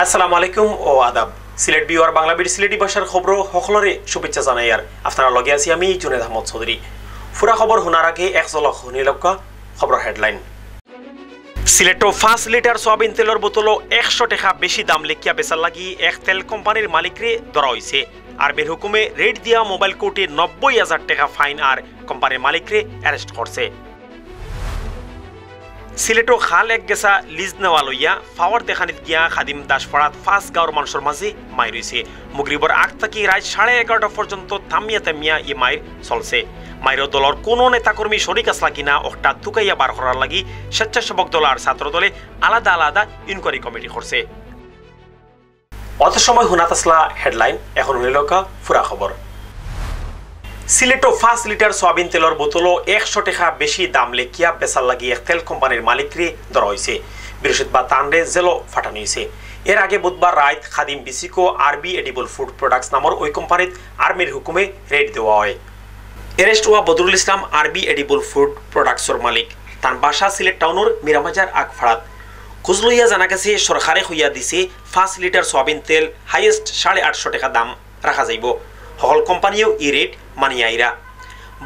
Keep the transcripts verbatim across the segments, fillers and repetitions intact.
আসসালামু আলাইকুম ও আদাব। সিলেট বিওআর বাংলা বিডি সিলেটি ভাষার খবরো হকলরে শুভেচ্ছা জানাইয়ার। আপনারার লগে আছি আমি জুনেদ আহমদ চৌধুরী। পুরা খবর হুনার আগে এক ঝলক হুনিলউক্কা খবরর হেডলাইন। সিলেটো পাঁচ লিটার সয়াবিন তেলর বোতলো একশো টেকা বেশি দাম লেখিয়া বেচার লাগি এক তেল কোম্পানির মালিকরে ধরা অইছে। আর্মির হুকুমে রেইড দিয়া মোবাইল কোর্টে নব্বই হাজার টেকা ফাইন আর কোম্পানির মালিকরে অ্যারেস্ট করছে। সিলেটো খাল এক গেছা লিজ নেওয়া লইয়া পাওয়ার দেখানিত গিয়া খাদিম দাসপাড়াত পাঁচ গাঁওর মানষর মাঝে মাইর অইছে। মগরিবর আগ থাকি রাইত সাড়ে এগারোটা পর্যন্ত থামিয়া থামিয়া ই মাইর চলছে। মাইরো দলর কোনো নেতাকর্মী শরিক আছলা কিনা অকটা তুকাইয়া বার করার লাগি স্বেচ্ছাসেবক দল আর ছাত্র দলে আলাদা আলাদা ইনকোয়ারি কমিটি করছে। অত সময় হুনাত আছলা হেডলাইন, এখন হুনিলউক্কা পুরা খবর। সিলেটো পাঁচ লিটার সয়াবিন তেলর বোতলো একশো টেকা বেশি দাম লেখিয়া বেচার লাগি এক তেল কোম্পানির মালিকরে ধরা অইছে। বৃহস্পতিবার তানরে জেলো ফাটানি অইছে। এর আগে বুধবার রাইত খাদিম বিসিকো আরবি এডিবল ফুড প্রোডাক্টস নামর ওই কোম্পানিত আর্মির হুকুমে রেইড দেওয়া অয়। অ্যারেস্ট অওয়া বদরুল ইসলাম আরবি এডিবল ফুড প্রোডাক্টসর মালিক। তান বাসা সিলেট টাউনর মীরাবাজার আগপাড়াত। খোঁজ লইয়া জানা গেছে, সরকারে কইয়া দিছে পাঁচ লিটার সয়াবিন তেল হাইয়েস্ট সাড়ে আটশো টেকা দাম রাখা যাইবো। হকল কোম্পানিয়েও ই রেইট মানিয়া আইরা।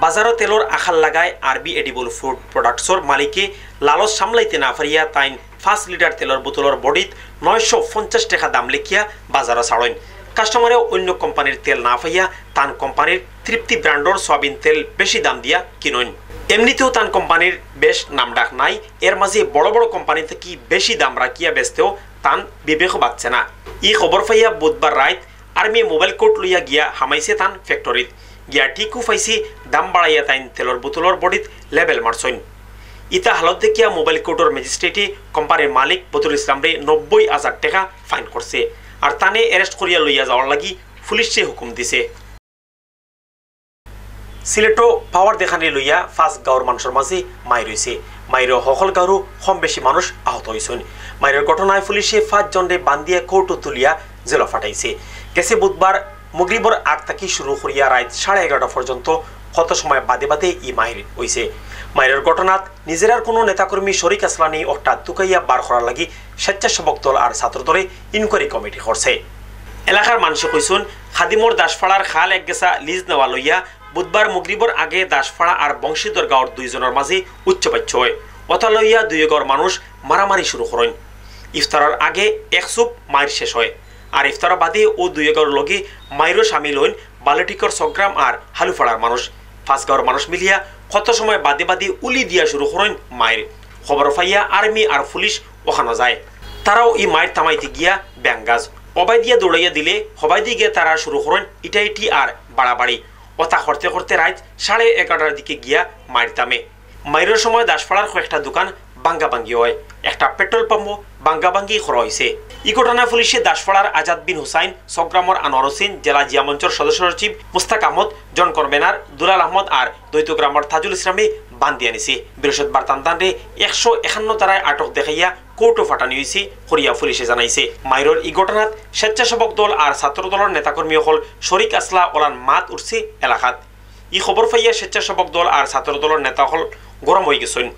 বাজারো তেলর আখাল লাগায় আরবি এডিবল ফুড প্রোডাক্টসর মালিকে লালচ সামলাইতে না পারিয়া তাইন পাঁচ লিটার তেলর বোতলর বডিত নয়শো পঞ্চাশ টেকা দাম লেখিয়া বাজারো ছাড়ইন। কাস্টমারেও অন্য কোম্পানির তেল না পাইয়া তান কোম্পানির তৃপ্তি ব্র্যান্ডর সয়াবিন তেল বেশি দাম দিয়া কিনইন। এমনিতেও তান কোম্পানির বেশ নামডাক নাই, এর মাঝে বড় বড় কোম্পানি থাকি বেশি দাম রাখিয়া বেচতেও তান বিবেকও বাঁচছে না। ই খবর পাইয়া বুধবার রাইত আর্মি মোবাইল কোর্ট লইয়া গিয়া হামাইছে তান ফ্যাক্টরিত। গিয়া ঠিকও পাইছে দাম বাড়াইয়া তাইন তেলর বোতলর বডিত লেবেল মারছইন। ইতা হালত দেখিয়া মোবাইল কোর্টর ম্যাজিস্ট্রেটে কোম্পানির মালিক বদরুল ইসলামরে নব্বই হাজার টেকা ফাইন করছে। আর তানে অ্যারেস্ট করিয়া লইয়া যাওয়ার লাগি পুলিশে হুকুম দিছে। সিলেটো পাওয়ার দেখানি লইয়া পাঁচ গাঁওর মানষর মাঝে মাইর অইছে। মাইরো হকল গাঁওরও কম বেশি মানুষ আহত অইছইন। মাইরর ঘটনায় পুলিশে পাঁচ জনরে বান্দিয়া কোর্টো তুলিয়া জেলো ফাটাইছে। গেছে বুধবার মগরিবর আগ থাকি শুরু করিয়া রাইত সাড়ে এগারোটা পর্যন্ত কত সময় বাদে বাদে ই মাইর অইছে। মাইরর ঘটনাত নিজেরার কোনো নেতাকর্মী শরিক আছলা নি অকটা তুকাইয়া বার করার লাগি স্বেচ্ছাসেবক দল আর ছাত্র দলে ইনকোয়ারি কমিটি করছে। এলাকার মানষে কইছইন, খাদিমর দাসপাড়ার খাল এক গেছা লিজ নেওয়া লইয়া বুধবার মগরিবর আগে দাসপাড়া আর বংশীধর গাঁওর দুইজনর মাঝে উচ্চবাচ্য অয়। অতা লইয়া দুইও গাঁওর মানুষ মারামারি শুরু করইন। ইফতারর আগে এক সুপ মাইর শেষ অয়। আর ইফতার বাদে অউ দুইও গাঁওর লগে মাইরো শামিল অইন বালুটিকর ছগ্রাম আর হালুপাড়ার মানুষ। পাঁচ গাঁওর মানুষ মিলিয়া কত সময় বাদে বাদে উলি দিয়া শুরু করইন মাইর। খবর পাইয়া আর্মি আর পুলিশ অখানো যায়। তারাও ই মাইর থামাইতে গিয়া ব্যাঙ্গাজ। অবায়দিয়া দৌড়াইয়া দিলে হবায়দি গিয়া তারা শুরু করইন ইটাইটি আর বাড়াবাড়ি। অতা করতে করতে রাইত সাড়ে এগারোটার দিকে গিয়া মাইর থামে। মাইরর সময় দাসপাড়ার কয়েকটা দোকান ভাঙ্গাভাঙ্গি অয়, একটা পেট্রোল পাম্পও ভাঙ্গাভাঙ্গি করা অইছে। ই ঘটনায় পুলিশে দাসপাড়ার আজাদ বিন হুসাইন, ছগ্রামর আনোয়ার হোসেন, জেলা জিয়া মঞ্চর সদস্য সচিব মুস্তাক আহমদ, জন কনভেনার দুলাল আহমদ আর দ্বৈতগ্রামর তাজুল ইসলামরে বান্দিয়া নিছে। বৃহস্পতিবার তান্তানরে একশো একান্ন ধারায় আটক দেখাইয়া কোর্টো ফাটানি অইছে করিয়া পুলিশে জানাইছে। মাইরর ই ঘটনাত স্বেচ্ছাসেবক দল আর ছাত্র দলর নেতাকর্মী অকল শরিক আছলা অলান মাত উঠছে এলাকাত। ই খবর পাইয়া স্বেচ্ছাসেবক দল আর ছাত্র দলর নেতা অকল গরম অইগেছইন।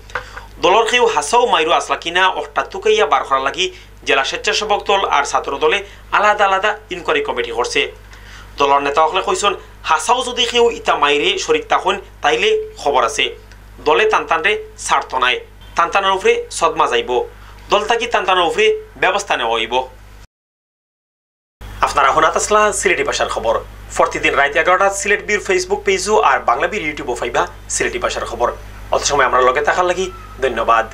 দলর কেউ হাছাউ মাইরো আছলা কিনা অকটা তুকাইয়া বার করার লাগি জেলা স্বেচ্ছাসেবক দল আর ছাত্র দলে আলাদা আলাদা ইনকোয়ারি কমিটি করছে। দলর নেতা অকলে কইছইন, হাছাউ যুদি কেউ ইতা মাইরে শরিক থাকইন, তাইলে খবর আছে। দলে তান্তানরে ছাড়তো নায়। তান্তানর উপরে সদমা যাইবো। দল থাকি তান্তানর উপরে ব্যবস্থা নেওয়া অইবো। আপনারা হুনাত আছলা সিলেটি ভাষার খবর। প্রতিদিন রাইত এগারোটাত সিলেট বিউর Facebook পেজও আর বাংলা বিউর YouTube-ও পাইবা সিলেটি ভাষার খবর। অত সময় আমরার লগে থাকার লাগি ধন্যবাদ।